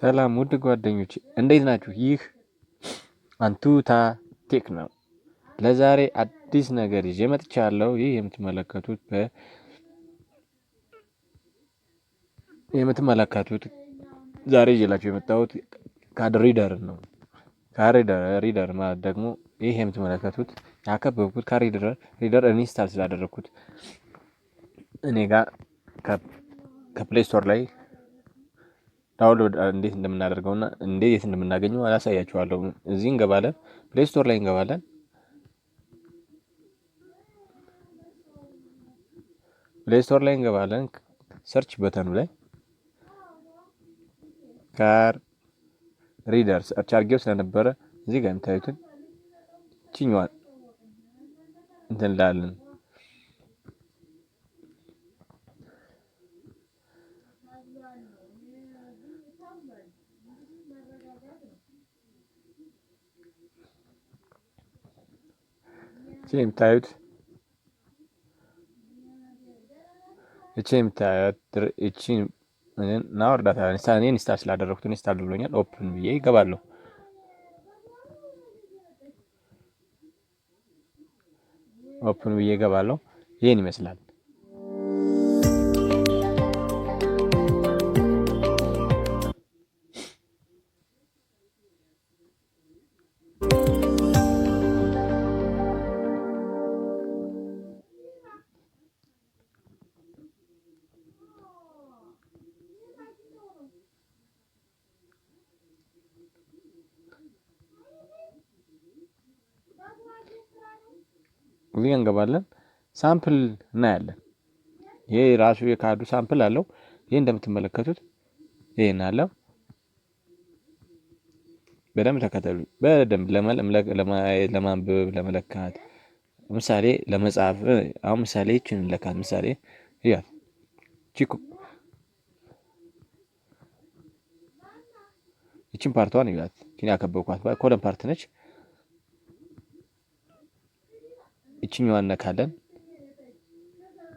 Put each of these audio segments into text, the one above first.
ሰላም ውድ ጓደኞች እንዴት ናችሁ? ይህ አንቱታ ቴክ ነው። ለዛሬ አዲስ ነገር ይዤ መጥቻለሁ። ይህ የምትመለከቱት ዛሬ ይዤላችሁ የመጣሁት CAD reader ነው። CAD reader ማለት ደግሞ ይህ የምትመለከቱት ያከበብኩት CAD reader install ስላደረግኩት እኔ ጋር ከ Play Store ላይ download እንዴት እንደምናደርገውና እንዴት እንደምናገኘው አላሳያችኋለሁ። እዚህ እንገባለን፣ Play Store ላይ እንገባለን። Play Store ላይ እንገባለን። Search button ኡ ላይ CAD reader search አድርጌው ስለነበረ እዚህ ጋር የምታዩትን ችኛዋን እንትን እንላለን። እቺ የምታዩት እቺ የምታዩት እቺ እናወርዳታለን። እኔ install ስላደረኩት install ብሎኛል። Open ብዬ ይገባለሁ። Open ብዬ ይገባለሁ። ይህን ይመስላል። እዚህ እንገባለን። Sample እናያለን። ይሄ ራሱ የ CAD ኡ sample አለው። ይሄ እንደምትመለከቱት ይሄን አለው። በደንብ ተከተሉ። በደንብ ለማንበብ ለመለካት፣ ምሳሌ ለመጻፍ። አሁን ምሳሌ ይችን ለካት። ምሳሌ እያት ይችን part ዋን እያት። ይችን ያከበብኳት column part ነች። እችኛዋን እነካለን።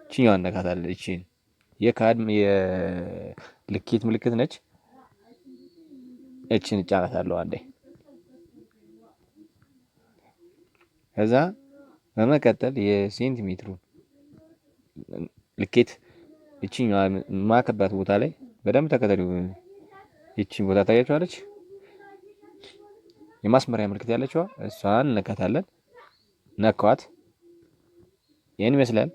እችኛዋን እነካታለን። እቺን የ CAD የልኬት ምልክት ነች። እቺን እጫናታለሁ አንዴ። ከዛ በመቀጠል የሴንቲሜትሩን ልኬት እችኛዋ ማከባት ቦታ ላይ በደንብ ተከተሉ። እቺን ቦታ ታያችኋለች። የማስመሪያ ምልክት ያለችዋ እሷን እነካታለን። ነካዋት። ይህን ይመስላል።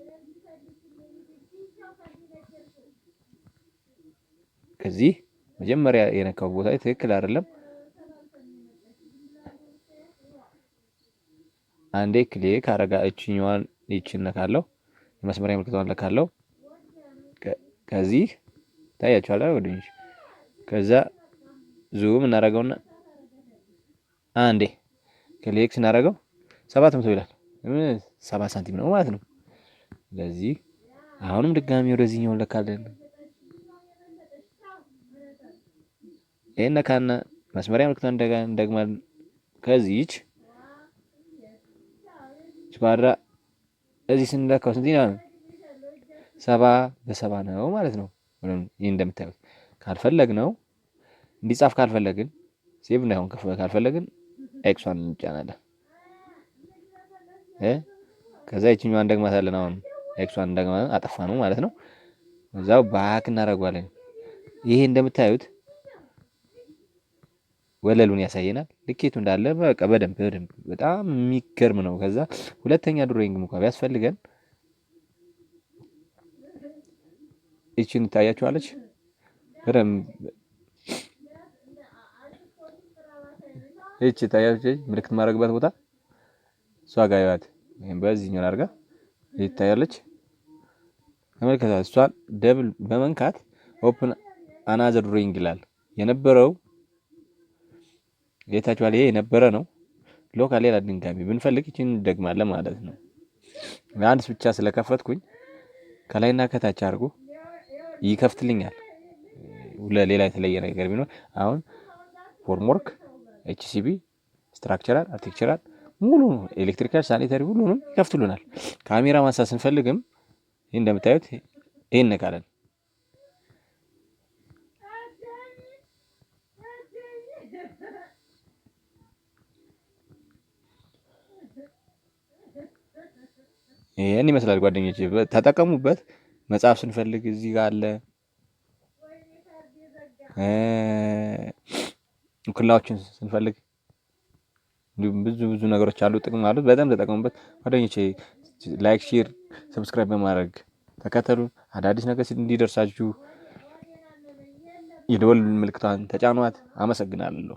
ከዚህ መጀመሪያ የነካው ቦታ ላይ ትክክል አይደለም። አንዴ click አረጋ እችኛዋን ይችን ነካለው፣ የመስመሪያ ምልክቷን ነካለው። ከዚህ ታያችኋል ወደኝ። ከዛ zoom እናደርገውና አንዴ click ስናደርገው 700 ይላል። 7 ሳንቲም ነው ማለት ነው። ስለዚህ አሁንም ድጋሚ ወደዚህኛው እንለካለን። ይሄን ነካና መስመሪያ ምልክቷን እንደግማለን። ከዚህች ስኳድራ እዚህ ስንለካው ስንት ነው? 70 በ70 ነው ማለት ነው። ይህ እንደምታዩት ካልፈለግ ነው እንዲጻፍ ካልፈለግን save እንዳይሆን ካልፈለግን X ዋን እንጫናለን። ከዛ ይችኛዋን እንደግማታለን። አሁን X ዋን እንደግማታለን አጠፋ ነው ማለት ነው። እዛው back እናደርገዋለን። ይሄ እንደምታዩት ወለሉን ያሳየናል። ልኬቱ እንዳለ በቃ በደንብ በደንብ በጣም የሚገርም ነው። ከዛ ሁለተኛ drawing እንኳን ቢያስፈልገን ይችን ታያችኋለች። በደንብ ይቺ ታያለች። ምልክት ማድረግበት ቦታ እሷ ጋር ይዋት ወይም በዚህኛው አድርጋ ይታያለች። ተመልከታት። እሷን double በመንካት open another drawing ይላል። የነበረው የታችኋል። ይሄ የነበረ ነው። Local ሌላ ድንጋሚ ብንፈልግ ይችን እንደግማለን ማለት ነው። አንድ ብቻ ስለከፈትኩኝ ከላይና ከታች አድርጎ ይከፍትልኛል። ሌላ የተለየ ነገር ቢኖር አሁን formwork፣ HCB፣ structural፣ architectural ሙሉ electrical፣ sanitary ሁሉንም ይከፍትሉናል። ካሜራ ማንሳት ስንፈልግም ይህ እንደምታዩት ይህን ነካለን። ይህን ይመስላል ጓደኞቼ፣ ተጠቀሙበት። መጽሐፍ ስንፈልግ እዚህ ጋር አለ። ውክልናዎችን ስንፈልግ እንዲሁም ብዙ ብዙ ነገሮች አሉ፣ ጥቅም አሉት። በጣም ተጠቀሙበት ጓደኞቼ። Like፣ share፣ subscribe በማድረግ ተከተሉን። አዳዲስ ነገር እንዲደርሳችሁ የደወል ምልክቷን ተጫኗት። አመሰግናለሁ።